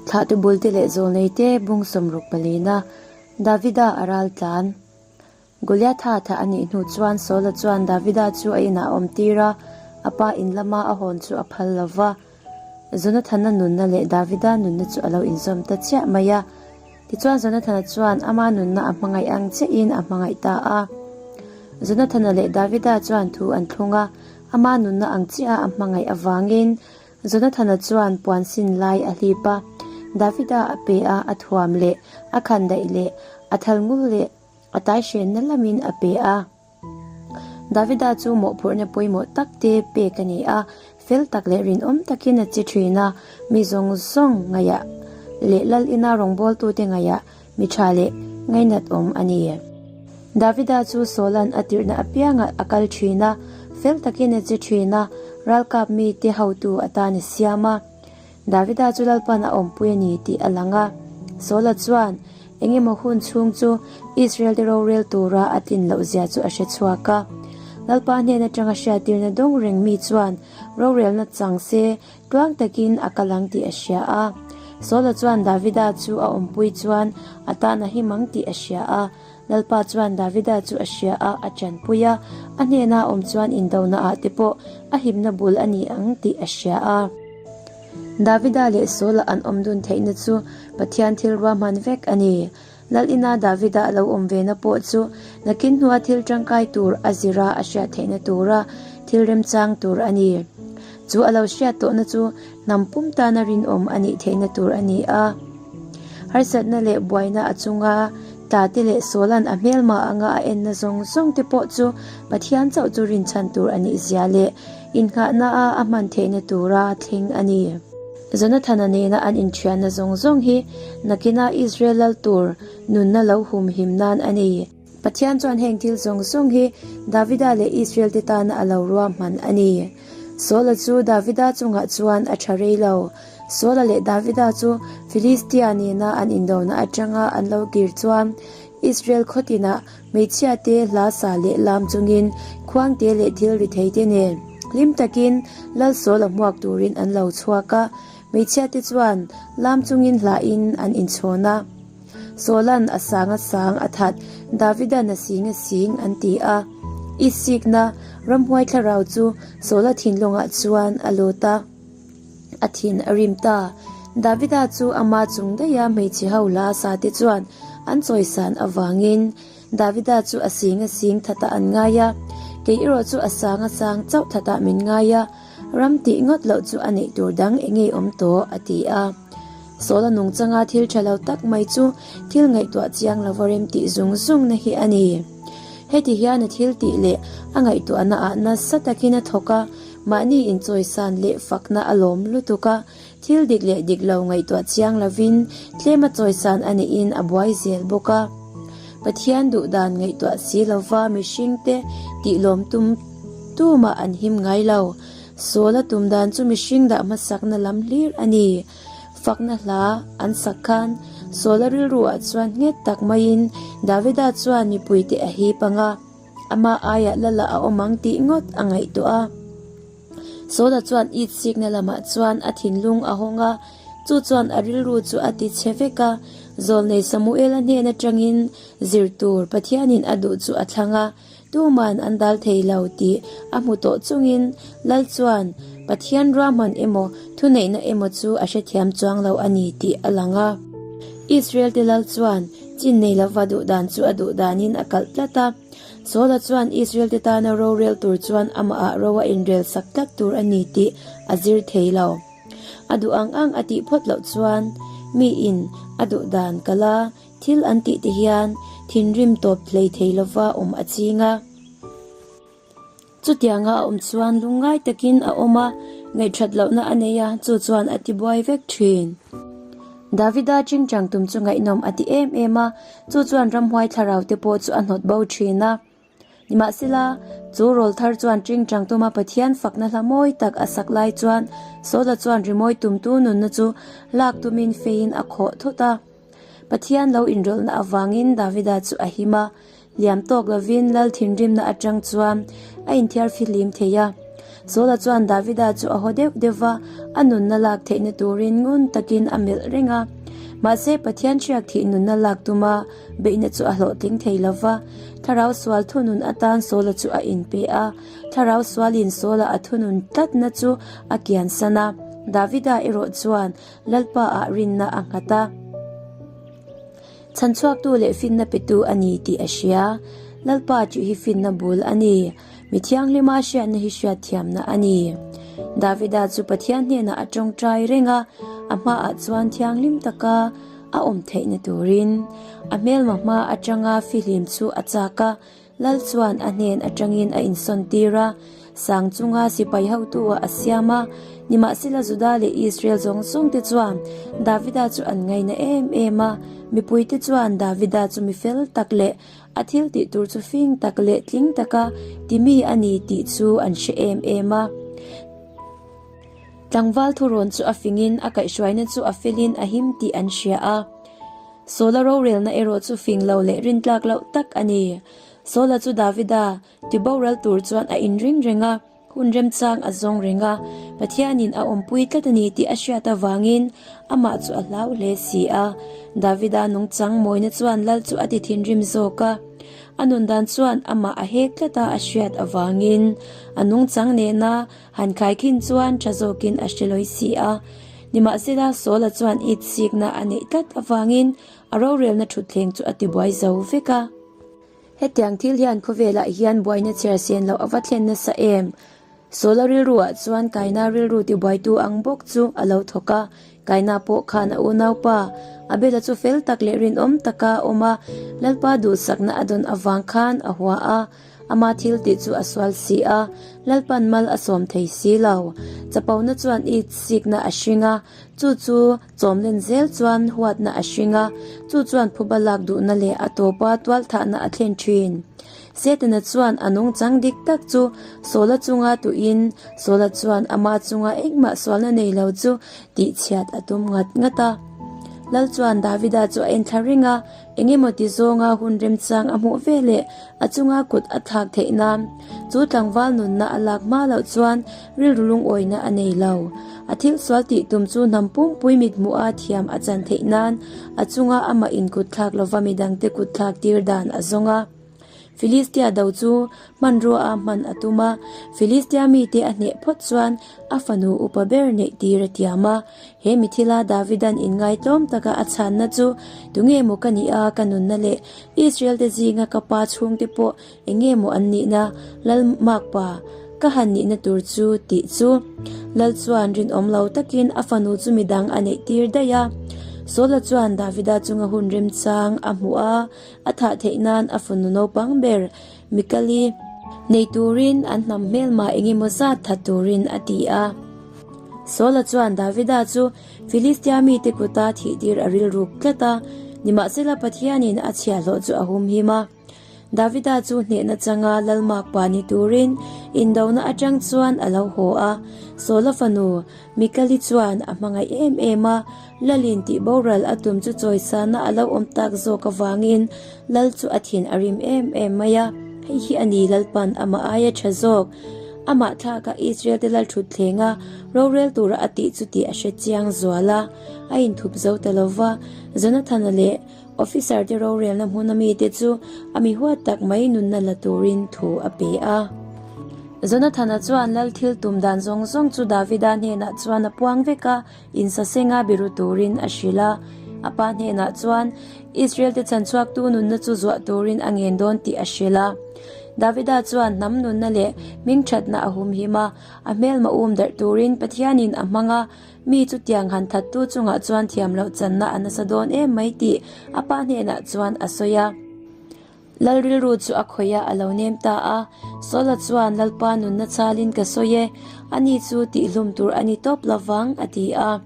Thlahtu bulte leh zawlneite bung 64na Davida a ral tlan. Goliatha thah a nih hnu chuan Saula chuan Davida chu a inah a awm tir a, a pa in lama a hawn chu a phal lo va. Jonathana nunna leh Davida nunna chu a lo inzawm ta chiah mai a. Tichuan Jonathana chuan ama nunna a hmangaih ang chiahin a hmangaih ta a. Jonathana leh Davida chuan thu an thlung a, ama nunna ang chiah a hmangaih avangin Jonathana chuan puan sin lai a hlip a, Davida a pe a, a thuam leh a khandaih leh a thalngul leh a taihrenna lamin a pe a. Davida chu mawhphurhna pawimawh tak te pek a ni a, fel tak leh rinawm takin a che thin a, mi zawng zawng ngaihah leh lal ina rawngbawltute ngaihah mi tha leh ngainat awm a ni. Davida chu Saula'n a tirhna apiangah a kal thin a, fel takin a che thin a, ralkap mite hotu atan a siam a. Davida chu Lalpan a awmpui a ni tih a lang a. Saula chuan eng emaw hun chhung chu Israel-te rorel tura a tlin loh zia chu a hre chhuak a. Lalpa hnen atanga hriattirna dawng reng mi chuan rorelna chang se tluang takin a kal ang tih a hria a. Saula chuan Davida chu a awmpui chuan a tan a him ang tih a hria a. Lalpa chuan Davida chu a hria a, a tanpui a, a hnena awm chuan indona ah te pawh a himna bul a ni ang tih a hria a. Davida leh Saula an awm dun theihna chu Pathian thil ruahman vek a ni. Lal ina Davida a lo awm ve na pawh chu nakin hnua thil tangkai tur a zira a hriat theihna tura thil remchang tur a ni. Chu a lo hriat tawhna chu hnam pum tana rinawm a nih theihna tur a ni a. Harsatna leh buaina a chunga tla te leh Saula'n a hmelma anga a enna zawng zawng te pawh chu Pathian chauh chu rinchhan tur a nih zia leh innghahna a a hman theihna tura thleng a ni. Jonathana nena an inthianna zawng zawng hi nakina Israel lal tur nunna lo humhim nan a ni. Pathian chuan heng thil zawng zawng hi Davida leh Israel te tana a lo ruahman a ni. Saula chu Davida chungah chuan a tha rei lo. Saula leh Davida chu Filistia nena an indona atanga an lo kir chuan Israel khawtinah hmeichhia te hla sa leh lam chungin khuangte leh thil ri thei te nen hlim takin Lal Saula hmuak turin an lo chhuak a. Hmeichhia te chuan lam chungin hlain an inchhawn a. Saula'n a sang a sang a that, Davida'n a sing a sing an ti a. I sikna ramhuai thlarau chu Saula thinlungah chuan a lut a, a thin a rim ta. Davida chu ama chung daiha hmeichhe ho hla sa te chuan an chawisan avangin Davida chu a sing a sing thatah an ngai a, kei erawh chu a sang a sang chauh thatah min ngai a, ram tih ngawt loh chu a neih tur dang eng nge awm tawh a ti a. Saula nungchanga thil tha lo tak mai chu thil ngaihtuah chiang lova rem tih zung zung na hi a ni. Heti hian a thil tih leh a ngaihtuahna ah nasa takin a thawk a, mahni inchawisan leh fakna a lawm lutuk a, thil dik leh dik lo ngaihtuah chiang lovin tlem a chawisan a nihin a buai zel bawk a. Pathian duh dan ngaihtuah si lova mihringte tih lawm tum tumah an him ngai lo. Saul a tum dan chu mihring dah hmasakna lam hlir a ni. Fakna hla an sak khan Saul a rilru ah chuan nghet tak maiin Davida chuan mipuite a hip ang a, amah aiah lala a awm ang tih ngawt a ngaihtuah a. Saul a chuan it sikna lamah chuan a thinlung a hawng a, chu chuan a rilru chu a ti chhe vek a. Zawlnei Samuel-a hnen atangin zir tur Pathianin a duh chu a thlang a, Tuman an dal thei lo tih a hmu tawh chungin Lal chuan Pathian ruahman emaw thuneihna emaw chu a hrethiam chuang lo a ni tih a lang a. Israel te Lal chuan chin nei lova duh dan chu a duh danin a kalh tlat a. Saula chuan Israel te tana rorel tur chuan amahah ro a inrel sak tlat tur a ni tih a zir thei lo. A duh ang ang a tih phawt loh chuan miin a duh dan kalh a. Thil an tih te hian thinrim tawp hlei thei lova awm a ching a. Chutianga a awm chuan lungngai takin a awm a, ngaihthat lohna a nei a, chu chuan a tibuai vek thin. Davida chingchang tum chu ngaihnawm a ti em em a, chu chuan ramhuai thlarau te pawh chu a hnawt bo thin a. Nimahsela, chu rawl thar chuan ṭingṭang tuma Pathian fakna hla mawi tak a sak lai chuan Saula chuan rimawi tumtu nunna chu lak tumin feiin a khawh thut a. Pathian lo inrawlhna avangin Davida chu a him a, liam tawk lovin lal thinrimna aṭang chuan a inthiar fihlim thei a. Saula chuan Davida chu a haw deuh deuh va, a nunna lak theihna turin ngun takin a melh reng a. Mahse, Pathian hriak thih nunna lak tuma beihna chu a hlawhtling thei lo va. Thlarau sual thunun atan Saula chu a inpe a, Thlarau sualin Saula a thunun tlatna chu a kiansan a, Davida erawh chuan Lalpa ah rinna a nghat a. Chhanchhuaktu leh finna petu a ni tih a hria. Lalpa tih hi finna bul a ni. Mi thianghlima hriatna hi hriatthiamna a ni. Davida chu Pathian hnenah a tawngtai reng a, a hmaah chuan thianghlim taka a awm theihna turin a hmelma hma atanga fihlim chu a chak a. Lal chuan a hnen atangin a insawn tir a, sang chunga sipai hotu-ah a siam a. Nimahsela Juda leh Israel zawng zawng te chuan Davida chu an ngaina em em a, mipuite chuan Davida chu mi fel tak leh a thil tih tur chu fing tak leh tling taka timi a ni tih chu an hre em em a. Tlangval thurawn chu a fingin a kaihhruaina chu a felin a him tih an hria a. Saula rorelna erawh chu fing lo leh rintlak loh tak a ni. Saula chu Davida tiboral tur chuan a inring reng a, hun remchang a zawng reng a, Pathianin a awmpui tlat a ni tih a hriat avangin amah chu a hlau hle si a. Davida nungchang mawina chuan lal chu a ti thinrim zawk a, a nundan chuan amah a hek tlat a a hriat avangin a nungchang nena Han khaikhin chuan tha zawkin a hre lawi si a. Nimahsela, Saula chuan it sikna a neih tlat avangin a rorelna thutthleng chu a tibuai zo vek a. Hetiang thil hian khawvelah hian buaina chhiar sen loh a va thlen nasa em? Saula rilruah chuan Kaina rilru tibuaitu ang bawk chu a lo thawk a. Kaina pawh khan a unaupa Abela chu fel tak leh rinawm taka awm a, Lalpa duhsakna a dawn avang khan a hua a. Ama thil tih chu a sual si a, Lalpan mal a sawm thei si lo. Chapona chuan it sikna a hring a, chu chu chawmlen zel chuan huatna a hring a, chu chuan phuba lak duhna leh a tawpa tualthahna a thlen thin. Setana chuan a nungchang dik tak chu Saula chunga tuhin Saula chuan ama chunga engmah sualna nei lo chu tihchhiat a tum ngat ngat a. Lal chuan Davida chu a enthla ring a, Engemaw ti zawnga hun remchang a hmuh ve leh a chunga kut a thlak theih nan chu tlangval nunna a lak hma loh chuan rilru lungawina a nei lo. A thil sual tih tum chu hnam pumpui mithmuh a thiam a chan theih nan a chunga amah in kut thlak lova midangte kut thlak tir dan a zawng a. Filistia do chu hmanrua a hman a tum a, Filistia mite a hneh phawt chuan a fanu upa ber neih tir a tiam a. He mithila Davidan inngaitlawm taka a chhanna chu, Tunge maw ka nih a, ka nunna leh Israel te zinga ka pa chhungte pawh enge maw an nihna, Lal Makpa, ka han nihna tur chu tih chu. Lal chuan rinawm lo takin a fanu chu midang a neih tir daih a. Saula chuan Davida chunga hun remchang a hmuh a, A thah theih nan a fanu naupang ber Mikali nei turin an hnam hmelmah engemaw zat that turin a ti a. Saula chuan Davida chu Filistia mite kuta thihtir a rilruk tlat a, nimahsela Pathianin a chhiahhlawh chu a humhim a. Davida chu hnehna changa Lalmakpa ni turin indona atang chuan a lo haw a, Saula fanu Mikali chuan a hmangaih em em a, Lalin tih boral a tum chu chawisana a lo awm tak zawk avangin Lal chu a thin a rim em em mai a, hei hi a ni Lalpan amah aia tha zawk. Amah thlaka Israel te Lal thut thlenga rorel tura a tih chu tih a hre chiang zual a, a inthup zo ta lova, Jonathana leh Officer te rorelna hmuna mite chu a mi huat tak mai nunna la turin thu a pe a. Jonathana chuan lal thil tum dan zawng zawng chu Davida hnenah chuan a puang vek a, insasenga biru turin a hrilh a. A pa hnenah chuan Israel te chhanchhuaktu nunna chu zuah turin a ngen dawn tih a hrilh a. Davida chuan hnam nunna leh hmingthatna a humhim a, a hmelma um darh turin Pathianin a hmang a, Mi chutiang han thattu chungah chuan thiam loh channa a nasa dawn em mai tih a pa hnenah chuan a sawi a. Lal rilru chu a khawih a, a lo nem ta a. Saula chuan, Lalpa nunna chalin ka sawi e, ani chu tihhlum tur a ni tawp lovang, a ti a.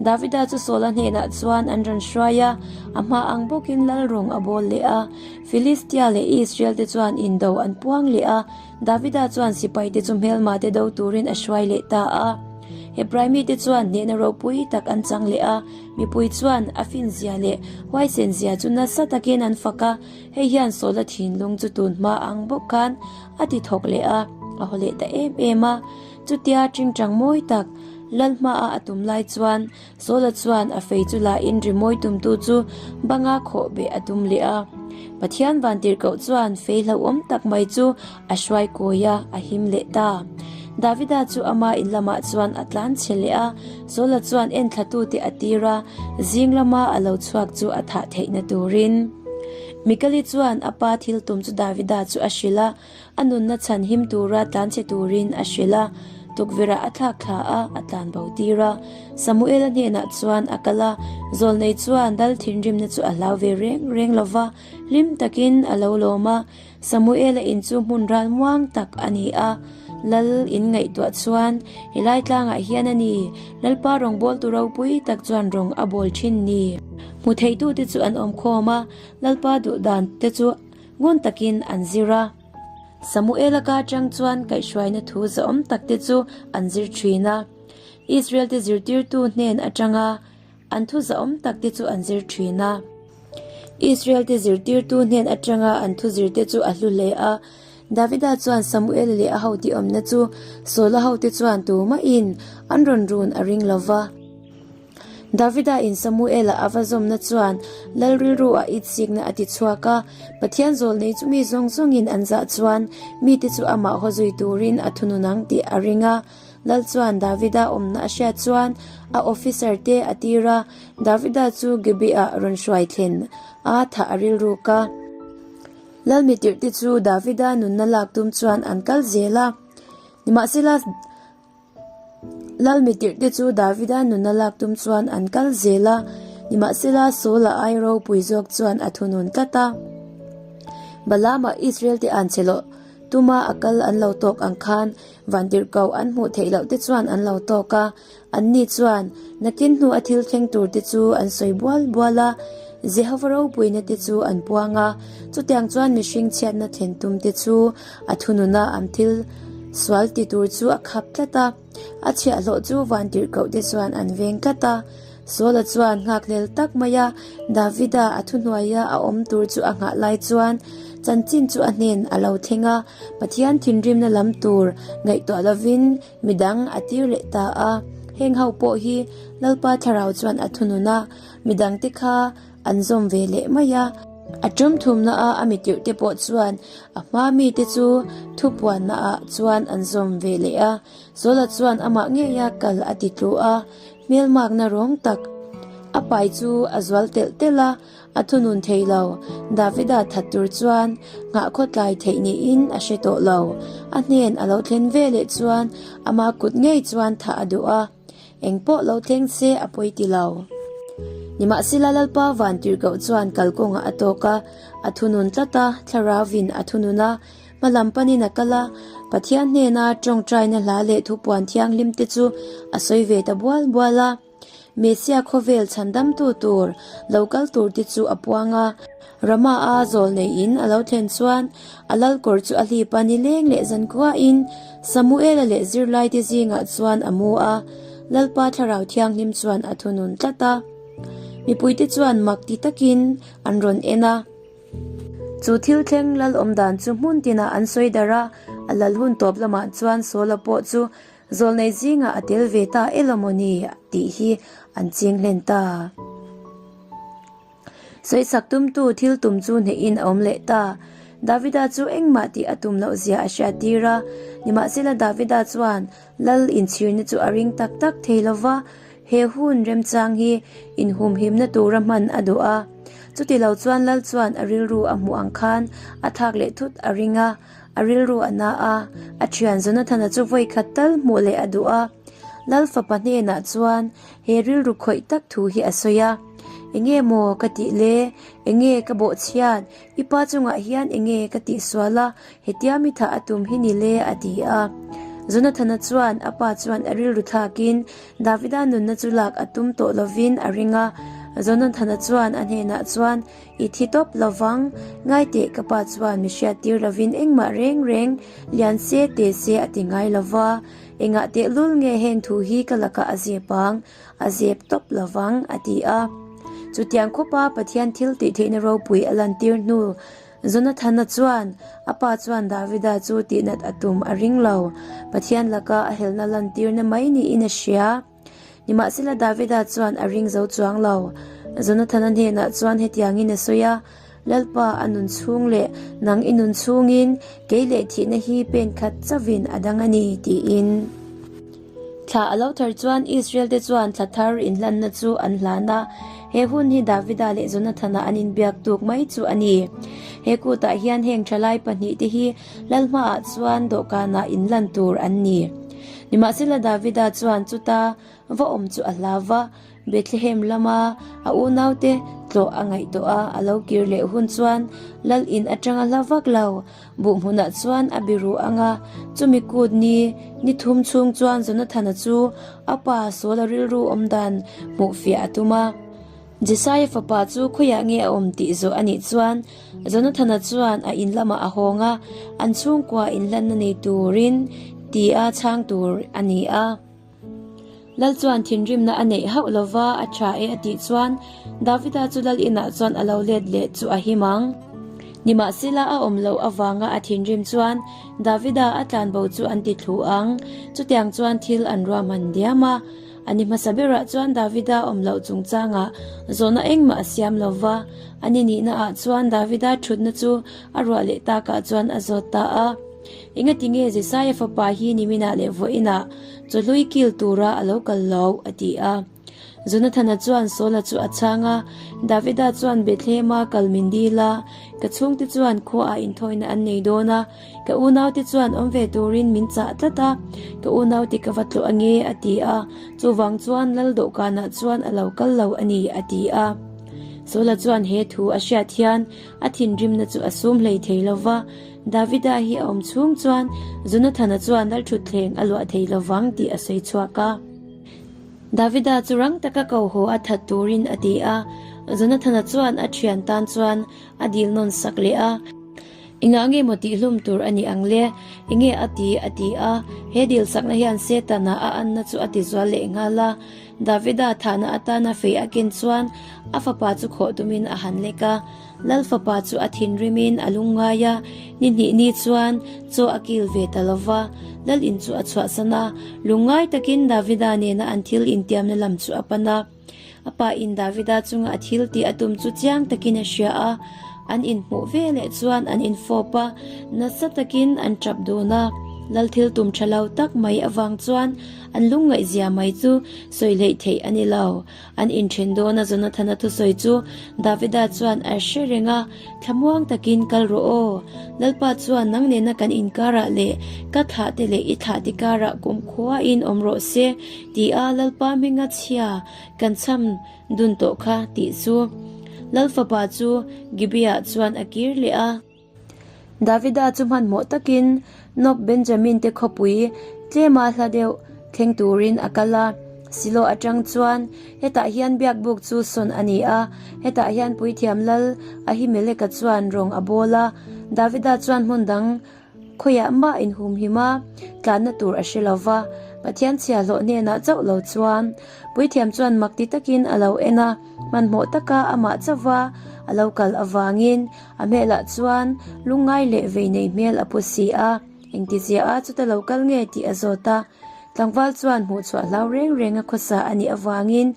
Davida chu Saula hnenah chuan an rawn hruai a, a hma ang bawkin lal rawng a bawl leh a. Filistia leh Israel te chuan indo an puang leh a, Davida chuan sipaite chu hmelmate do turin a hruai leh ta a. Hebrai mite chuan hnehna ropui tak an chang leh a, mipui chuan a finzia leh huaisenzia chu nasa takin an fak a, hei hian Saula thinlung chu tun hma ang bawk khan a ti thawk leh a, a haw leh ta em em a. Chutia tingtang mawi tak Lal hmaah a tum lai chuan Saula chuan a fei chu lahin rimawi tumtu chu banga khawh beh a tum leh a. Pathian vantirhkoh chuan fei hlauhawm tak mai chu a hruai kawi a, a him leh ta. Davida chu ama in lamah chuan a tlan chhe leh a, Saula chuan enthlatute a tir a, zing lama a lo chhuak chu a thah theihna turin. Mikali chuan a pa thil tum chu Davida chu a hrilh a, A nunna chhan him tura tlan chhe turin a hrilh a, tukverhah a thlak thla a, a tlan bo tir a. Samuela hnenah chuan a kal a, zawlnei chuan dal thinrimna chu a hlau ve reng reng lo va, hlim takin a lo lawm a. Samuela in chu hmun ral muang tak a ni a, Lal in ngaihtuah chuan helai tlangah hian a ni, Lalpa rawngbawltu ropui tak chuan rawng a bawl thin ni. Hmu theitute chu an awm khawm a, Lalpa duh dan te chu Ngun takin an zir a. Samuela ka atang chuan kaihhruaina thu zahawm takte chu an zir thin a. Israelte zirtirtu hnen atanga an thu zahawm takte chu an zir thin a. Israelte zirtirtu hnen atanga an thu zirte chu a hlu hle a. Davida chuan Samuela leh a hote awmna chu Saula hote chuan tumahin an rawn run a ring lo va. Davida in Samuela a va zawmna chuan lal rilru ah itsikna a ti chhuak a, Pathian zawlnei chu mi zawng zawngin an zah chuan mite chu amah haw zui turin a thunun ang tih a ring a. Lal chuan Davida awmna a hriat chuan a officer te a tir a, Davida chu Gibeah rawn hruai thlen a thah a rilruk a. Lal mitirhte chu Davida nunna lak tum chuan an kal zel a, nimahsela, Lal mitirhte chu Davida nuna lak tum chuan an kal zel a, nimahsela Saula ai ropui zawk chuan a thunun tlat a. Balaama Israelte an che loh tuma a kal an lo tawk ang khan vantirhkoh an hmuh theih loh te chuan an lo tawk a, anni chuan nakin hnu a thil thleng tur te chu an sawi bual bual a, Jehova ropuina te chu an puang a, chutiang chuan mihring chhiatna thlen tum te chu A thununa an thil sual ti tur chu a khap tlat a, a chhiahhlawh chu vantirhkoh te chuan an veng tlat a. Saula chuan nghakhlel tak maia Davida a thuhnuaia a awm tur chu a nghah lai chuan chanchin chu a hnen a lo thleng a, Pathian thinrimna lam tur ngaihtuah lovin midang a tir leh ta a. Heng ho pawh hi Lalpa thlarau chuan a thunun a, midangte kha An zawm ve leh mai a. A tum thumna a a mitirh te pawh chuan a hma mite chu thupuanna ah chuan an zawm ve leh a. Zawla chuan amah ngeia kal a ti tlu a, hmelmakna rawng tak a pai chu a zual telh telh a, a thunun thei lo. Davida that tur chuan nghah khawtlai theih niin a hre tawh lo. A hnen a lo thlen ve leh chuan ama kut ngei chuan thah a duh a. Eng pawh lo thleng se a pawi ti lo. Nimahsela Lalpa Vantirhkoh chuan kalkawngah a tawk a, a thunun tlat a, Thlarauvin a thunun a, hmalam panin a kal a, Pathian hnena tawngtaina hla leh thupuan thianghlim te chu a sawi ve ta bual bual a. Mesia khawvel chhandamtu tur lo kal tur te chu a puang a. Rama-a zawlneiin a lo thlen chuan a lal kawr chu a hlip a, nileng leh zankhuain Samuela leh zirlaite zingah chuan a mu a, Lalpa Thlarau Thianghlim chuan a thunun tlat a. Mipuite chuan mak ti takin an rawn en a. Chu thil thleng lal awm dan chu hmun tinah an sawi darh a, a lal hun tawp lamah chuan Saula pawh chu zawlnei zingah a tel ve ta elaw mawni tih hi an ching hlen ta. Sawisak tumtu thil tum chu hnehin a awm leh ta. Davida chu engmah tih a tum loh zia a hriattir a. Nimahsela Davida chuan lal inchhirna chu a ring tak tak thei lo va, he hun remchang hi inhumhimna tura hman a duh a. Chuti lo chuan lal chuan a rilru a hmuh ang khan a thlak leh thut a ring a, a rilru a na a, a thian Jonathana chu vawi khat tal hmuh leh a duh a. Lal fapa hnenah chuan He rilru khawih tak thu hi a sawi a, Enge maw ka tih le? Enge ka bawhchhiat? I pa chungah hian enge ka tih sual a, hetia mi thah a tum hi ni le? a ti a. Jonathana chuan a pa chuan a rilru thlakin Davida nunna chu lak a tum tawh lovin a ring a. Jonathana chuan a hnenah chuan, I thi tawp lovang, ngaiteh ka pa chuan mi hriattir lovin engmah reng reng lian se te se a ti ngai lova, Engah tehlul nge heng thu hi ka lakah a zep ang, a zep tawp lovang, a ti a. Chutiang khawpa Pathian thil tih theihna ropui a lantir hnu. Jonathana chuan a pa chuan Davida chu tihnat a tum a ring lo. Pathian laka a helna lantirna mai niin a hria. Nimahsela Davida chuan a ring zo chuang lo. Jonathana hnenah chuan hetiangin a sawi a, Lalpa a nun chhung leh nang i nun chhungin kei leh thihna hi pen khat chauhin a dang a ni, tiin. Thla a lo thar chuan Israel te chuan thla thar inhlanna chu an hlan a, he hun hi Davida leh Jonathana an inbiak tuk mai chu a ni. He kutah hian heng thalai pahnihte hi Lal hmaah chuan dawhkanah inlan tur an ni. Nimahsela Davida chuan chuta va awm chu a hlau va, Bethlehem lama a unaute tlawh a ngaihtuah a, a lo kir leh hun chuan Lal in atanga hla vak lo. Buh hmunah chuan a biru ang a, chumi kut ni ni thum chhung chuan Jonathana chu a pa Saula rilru awm dan hmuh fiah a tum a. Jesaia fapa chu khawiah nge a awm tih zawh a nih chuan Jonathana chuan a in lamah a hawng a, an chhungkua inhlanna nei turin tia chhang tur a ni a. Lal chuan thinrimna a neih hauh lova a tha e a tih chuan Davida chu lal inah chuan a lo let leh chu a him ang. Nimahsela a awm loh avanga a thinrim chuan Davida a tlanbo chu an ti thlu ang. Chutiang chuan thil an ruahman diam a. A ni hmasa berah chuan Davida awm loh chungchangah zawhna engmah a siam lova, a ni nihna ah chuan Davida thutna chu a ruah leh takah chuan a zawt ta a. Engati nge Jesaia fapa hi niminah leh vawiinah chawhlui kil tura a lo kal lo? a ti a. Jonathana chuan Saula chu a chhang a, Davida chuan Bethlehema kal min dil a, ka chhungte chuan khuaah inthawina an nei dawn a, ka unaute chuan awm ve turin min chah tlat a, ka unaute ka va tlawh ange, a ti a, chuvang chuan lal dawhkanah chuan a lo kal lo a ni, a ti a. Saula chuan he thu a hriat hian a thinrimna chu a sum hlei thei lo va, Davida hi a awm chhung chuan Jonathana chuan lalthutthleng a luah thei lovang tih a sawi chhuak a. Davida chu rang taka ko haw a that turin a ti a, Jonathana chuan a thian tan chuan a dil nawn sak leh a. Engah nge maw tihhlum tur a nih ang le? Enge a ti? a ti a. He dil sakna hian Setana a anna chu a ti zual leh nghal a. Davida thahna atana fei a ken chuan a fapa chu khawh tumin a han lek a. Lal fapa chu a thinrimin a lungngai a, ni hnih ni chuan chaw a kil ve ta lo va. Lal in chu a chhuahsan a, lungngai takin Davida nena an thil intiamna lam chu a pan a. A pa in Davida chunga a thil tih a tum chu chiang takin a hria a, an inhmuh ve leh chuan an infawp a, nasa takin an tap dun a. Lal thil tum tha lo tak mai avang chuan an lungngaihzia mai chu sawi hleih theih a ni lo. An inthen dawn a Jonathana thusawi chu Davida chuan a hre reng a, Thlamuang takin kal rawh aw. Lalpa chuan nang nena kan inkarah leh ka thlahte leh i thlahte karah kumkhuain awm rawh se tia Lalpa hminga chhia kan chham dun tawh kha tih chu. Lal fapa chu Gibeah chuan a kir leh a. Davida chu hmanhmawh takin Nob Benjamin te khawpui tlema hla deuh thleng turin a kal a. Silo atang chuan hetah hian biakbuk chu sawn a ni a, hetah hian puithiam lal Ahimeleka chuan rawng a bawl a. Davida chuan hmun dang khawiah mah inhumhim a, tlanna tur a hre lo va, Pathian chhiahhlawh hnenah chauh lo chuan. Puithiam chuan mak ti takin a lo en a, hmanhmawh taka amah chauva a lo kal avangin A hmelah chuan lungngai leh vei nei hmel a pu si a, engtizia a chuta lo kal nge tih a zawt a. Tlangval chuan hmuhchhuah hlau reng reng a khawsa a nih avangin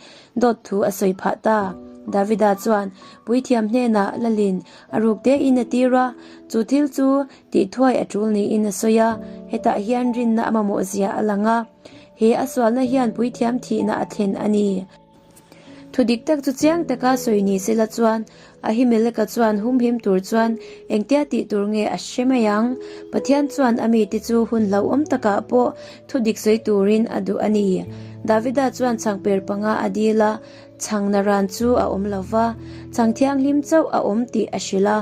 dawt thu a sawi phah ta. Davida chuan puithiam hnenah lalin a ruk tein a tir a, chu thil chu tih thuai a tul niin a sawi a, hetah hian rinna a mamawh zia a lang a, he a sualna hian puithiam thihna a thlen a ni. Thu dik tak chu chiang taka sawi ni sela chuan Ahimeleka chuan humhim tur chuan engtia tih tur nge a hre mai ang. Pathian chuan a mite chu hun hlauhawm takah pawh thu dik sawi turin a duh a ni. Davida chuan chhangper panga a dil a, chhang naran chu a awm lo va, chhang thianghlim chauh a awm tih a hrilh a.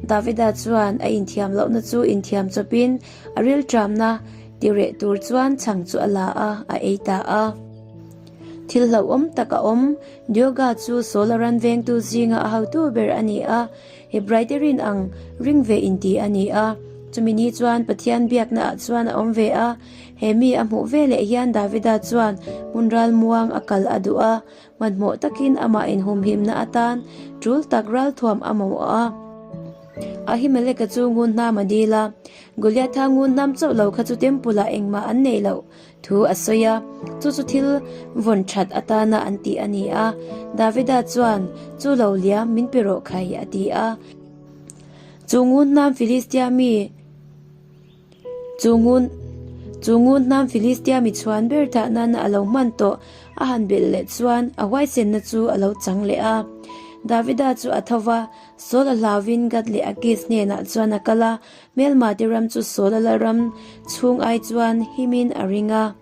Davida chuan a inthiam lohna chu inthiam chawpin a rilṭamna tireh tur chuan chhang chu a la a, a ei ta a. Thil hlauhawm tak a awm. Dioga chu Saula ran vengtu zinga a hotu ber a ni a, Hebraite rin ang ring ve inti a ni a. Chumi ni chuan Pathian biakna ah chuan a awm ve a. He mi a hmuh ve leh hian Davida chuan hmun ral muang a kal a duh a, hmanhmawh takin amah inhumhimna atan tul tak ralthuam a mamawh a. Ahimeleka chu ngun hnam a dil a, Goliatha ngun hnam chauh lo kha chu temple ah engmah an neih loh thu a sawi a, chu chu thil vawn that atana an tih a ni a. Davida chuan, Chu lo liam, min pe rawh khai, a ti a. Chu ngun hnam Filistia mi. Chu ngun Chu ngun hnam Filistia mi chhuan ber thah nana a lo hman tawh a han belh leh chuan a huaisenna chu a lo chang leh a. Davida chu a tho va, Saul a hlauvin Gad leh Akis hnenah chuan a kal a, hmelma te ram chu Saul a lalram chhung ai chuan himin a ring a.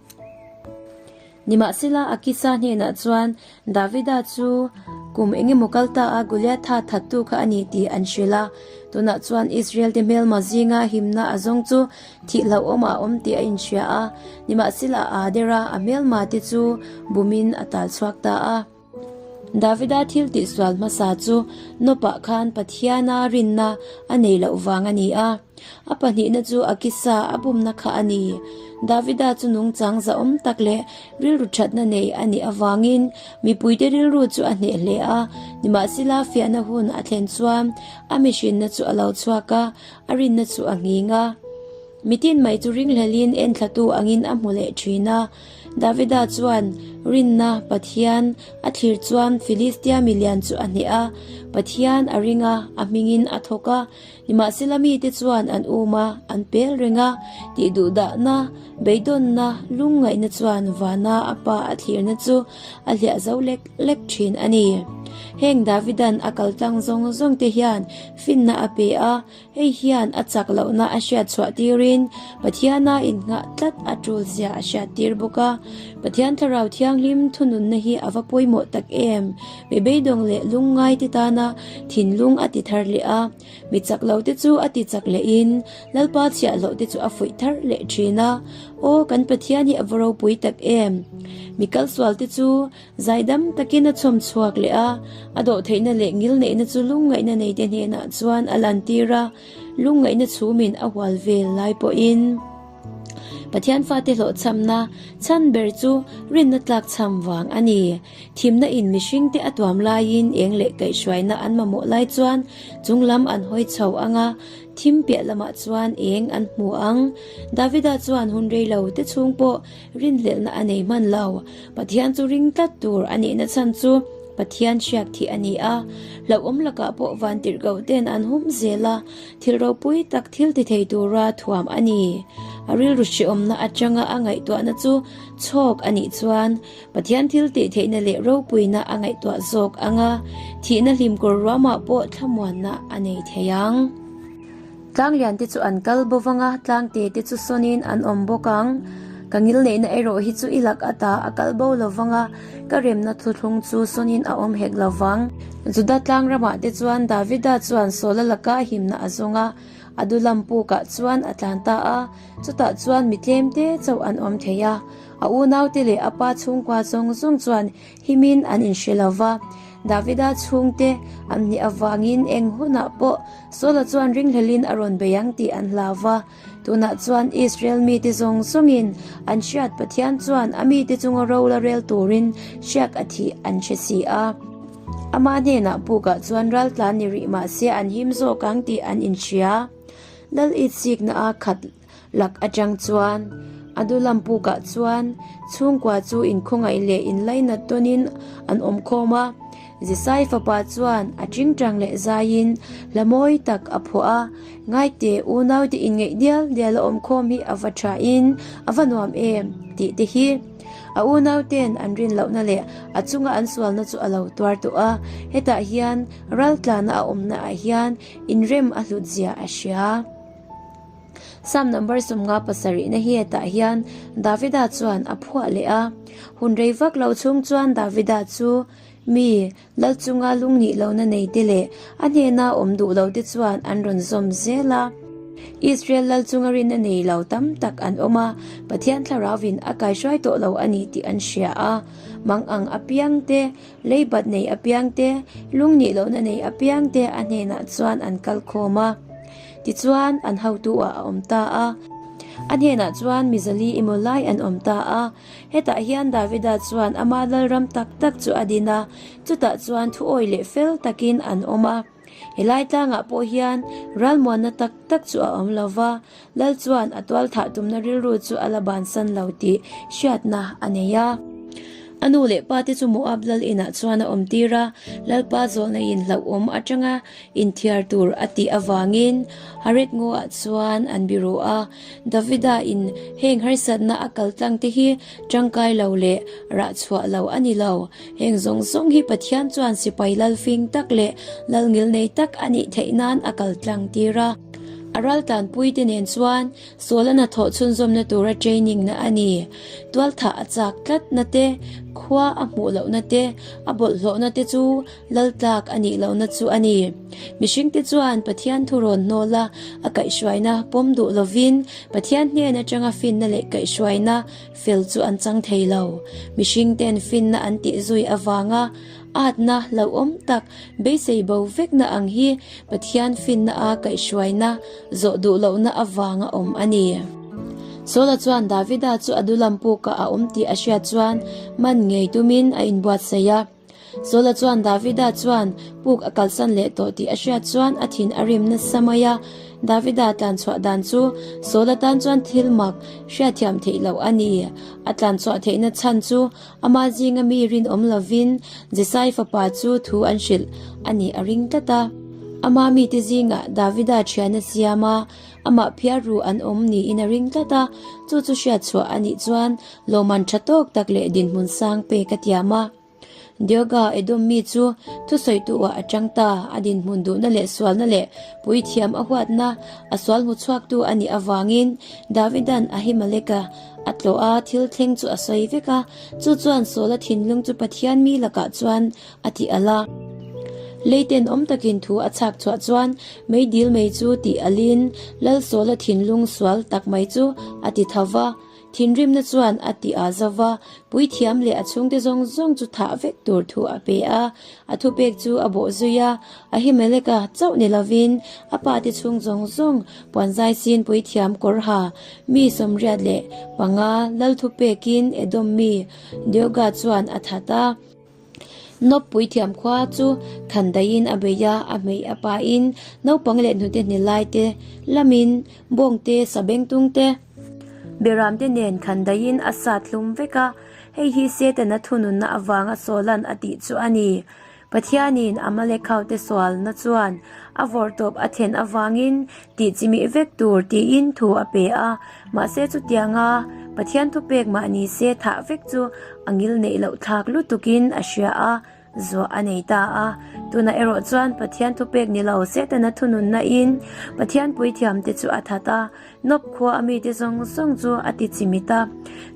Nimahsela, Akisa hnenah chuan Davida chu kum engemaw kal ta a Goliatha thattu kha a ni tih an hrilh a. Tunah chuan Israel-te hmelma zinga himna a zawng chu thih hlauhawmah a awm tih a inhria a. Nimahsela, a aa der a, a hmelma te chu bumin a tal chhuak ta a. Davida thil tihsual hmasa chu Nopah khan Pathiana rinna a nei loh vang a ni a. A pahnihna chu Akisa a bumna kha a ni. Davida chu nungchang zahawm tak leh rilru thatna nei a nih avangin mipuite rilru chu a hneh hle a. Nimahsela fiahna hun a thlen chuan a mihrinna chu a lo chhuak a, a rinna chu a nghing a. Mitin mai chu ringhlelin enthlatu angin a hmu leh thin a. Davida chuan rinna Pathian a thlir chuan Filistia milian chu a hneh a, Pathian a ring a, a hmingin a thawk a. Nimahsela mite chuan an um a, an pel reng a, tihduhdahna, beidawnna, lungngaihna chuan vana a pa a thlirna chu a hliah zo lek lek thin a ni. Heng Davidan a kaltlang zawng zawng te hian finna a pe a, Hei hian a chak lohna a hriat chhuah tirin Pathiana innghah tlat a tul zia a hriat tir bawk a. Pathian Thlarau Thianghlim thununna hi a va pawimawh tak em! Mi beidawng leh lungngai te tana thinlung a ti thar leh a, mi chak lo te chu a ti chak lehin Lalpa chhiah loh te chu a fuih thar leh thin a. Aw kan Pathian hi a va ropui tak em! Mi kalsual te chu Zaidam takin a chhawm chhuak leh a, a dawhtheihna leh ngilneihna chu lungngaihna neite hnenah chuan a lantir a, lungngaihna chhumin a hual vel lai pawhin Pathian fate hlawhchhamna chhan ber chu rinna tlakchham vang a ni. Thimna in mihringte a tuam laiin eng leh kaihhruaina an mamawh lai chuan chunglam an hawi chho ang a, thim piah lamah chuan eng an hmu ang. Davida chuan hun reilo te chhung pawh Rinhlelhna a nei hman lo. Pathian chu ring tlat tur a nihna chhan chu Pathian hriak thih a ni a. Hlauhawm lakah pawh vantirhkoh ten an hum zel a, thil ropui tak thil ti thei tura thuam a ni. A rilru hreawmna atanga a ngaihtuahna chu chhawk a nih chuan Pathian thil tih theihna leh ropuina a ngaihtuah zawk ang a, thihna hlimkawr ruamah pawh thlamuanna a nei thei ang. Tlanglian te chu an kal bo vang a, tlangte te chu sawnin an awm bawk ang. Ka ngilneihna erawh hi chu i lak ata a kal bo lo vang a, ka remna thuthlung chu sawnin a awm hek lo vang. Juda tlang ramah te chuan Davida chuan Saula laka himna a zawng a, Adulam pukah chuan a tlan ta a, chutah chuan mi tlemte chauh an awm thei a. A unaute leh a pa chhungkua zawng zawng chuan himin an inhre lo va, Davida chhungte an nih avangin eng hunah pawh Saula chuan ringhlelin a rawn bei ang tih an hlau va, tunah chuan Israel mite zawng zawngin an hriat Pathian chuan a mite chunga ro la rel turin hriak a thih an hre si a. Ama hnenah pukah chuan raltlan ni rih mah se an him zawk ang tih an inhria. Lal itsikna a khat Lak atang chuan a dulam pukah chuan chhungkua chu inkhawngaih leh inlainat tawnin an awm khawm a. Zisai fapa chuan a tingtang leh zaiin hla mawi tak a phuah a, Ngaite unaute inngeih dial dial a awm khawm hi a va thain a va nuam em tih te hi a unauten an rin lohna leh a chunga an sualna chu a lo tuar tawh a. Hetah hian raltlana a awmna ah hian inrem a hlut zia a hria. Psalm number 57 na hi hetah hian Davida chuan a phuah leh a. Hun rei vak lo chhung chuan Davida chu mi lal chunga lungnih lohna nei te leh a hnena awm duh lo te chuan an rawn zawm zel a. Israel lal chunga rinna nei lo tam tak an awm a, Pathian thlarauin a kaihruai tawh lo a ni tih an hria a. Mang ang apiang te, leibat nei apiang te, lungnih lohna nei apiang te a hnenah chuan an kal khawm a. Tichuan, an hotu ah a awm ta a. A hnenah chuan mizali emaw lai an awm ta a. Hetah hian Davida chuan ama lalram tak tak chu a din a, chutah chuan thuawi leh fel takin an awm a. Helai tlangah pawh hian ralmuanna tak tak chu a awm lo va, Lal chuan a tualthah tumna rilru chu a la bansan lo tih hriatna a nei a. A nu leh pa te chu Moab lal inah chuan a awmtir a, Lalpa zawlna in hlauhawm atanga inthiar tur a tih avangin Haret ngaw-ah chuan an biru a. Davida in heng harsatna a kal tlang te hi tangkai lo leh rah chhuah lo a ni lo. Heng zawng zawng hi Pathian chuan sipai lal fing tak leh lal ngilnei tak a nih theih nan a kal tlang tir a. A raltlanpui te nen chuan Saul a hnathawh chhunzawmna tura training na a ni. Tualthah a chak tlatna te, khua a hmuh lohna te, a bawlhhlawhna te chu laltlak a nih lohna chu a ni. Mihringte chuan Pathian thurawn hnawla a kaihhruaina pawm duh lovin Pathian hnen atanga finna leh kaihhruaina fel chu an chang thei lo. Mihringten finna an tih zui avanga Atna hlauhawm tak beisei bo vekna ang hi Pathian finna a kaihhruaina zawh duh lohna avanga awm a ni. Saula chuan Davida chu Adulam pukah a awm tih a hriat chuan man ngei tumin a inbuatsaih a. Saula chuan Davida chuan puk a kalsan leh tawh tih a hriat chuan a thin a rim nasa mai a. Davida tlanchhuah dan chu Saula tan chuan thil mak hriatthiam theih loh a ni. A tlanchhuah theihna chhan chu Amah zinga mi rinawm lovin Jesai fapa chu thu an hrilh a nih a ring tlat a. Ama mite zingah Davida thian a siam a, amah phiar ru an awm niin a ring tlat a, chu chu hriatchhuah a nih chuan lawmman tha tawk tak leh dinhmun sang pek a tiam a. Dioga Edom mi chu thusawitu-ah a tang ta, a dinhmun duhna leh sualna leh puithiam a huatna a sual hmuchhuaktu a nih avangin Davidan Ahimeleka A tlawh a, thil thleng chu a sawi vek a, chu chuan Saula thinlung chu Pathian mi lakah chuan a ti alh a. Leiten awm takin thu a chhak chhuah chuan meidil mei chu tih alhin Lal Saula thinlung sual tak mai chu a ti tho va. Thinrimna chuan a ti a zo va, puithiam leh a chhungte zawng zawng chu thah vek tur thu a pe a. A thupek chu a bawh zui a, Ahimeleka chauh ni lovin a pate chhung zawng zawng puanzai sin puithiam kawr ha mi 85 lal thupekin Edom mi Deoga chuan a that a. Nob puithiam khua chu khandaiin a bei a, a hmei a pain naupang leh hnute hni laite lamin bawngte, sabengtungte, beramte nen khandaiin a sat hlum vek a. Hei hi Setana thununna avanga Sawlan a tih chu a ni. Pathianin Amalekhaute sualna chuan a vawrhtawp a then avangin tih chimih vek tur tiin thu a pe a. Mahse chutianga Pathian thupek mah ni se thah vek chu a ngil neih loh thlak lutukin a hria a, zuah a nei ta a. Tunah erawh chuan Pathian thupek ni lo Setana thununna in Pathian puithiamte chu a that a. Nob khua a mite zawng zawng chu a ti chimit a,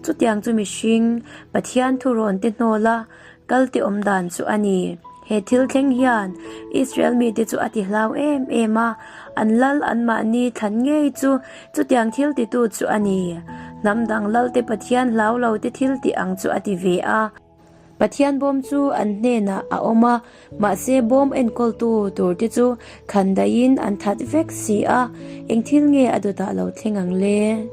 chutiang chu mihring, Pathian thurawn te hnawl a, kal te awm dan chu a ni. He thil thleng hian Israel mite chu a ti hlau em em a, an lal anmahni thlan ngei chu chutiang thil titu chu a ni. Hnam dang lalte Pathian hlau lo te thil tih ang chu a ti ve a. Pathian bawm chu an hnenah a awm a, mahse bawm enkawltu turte chu khan daihin an that vek si a, eng thil nge a dawtah lo thleng ang le?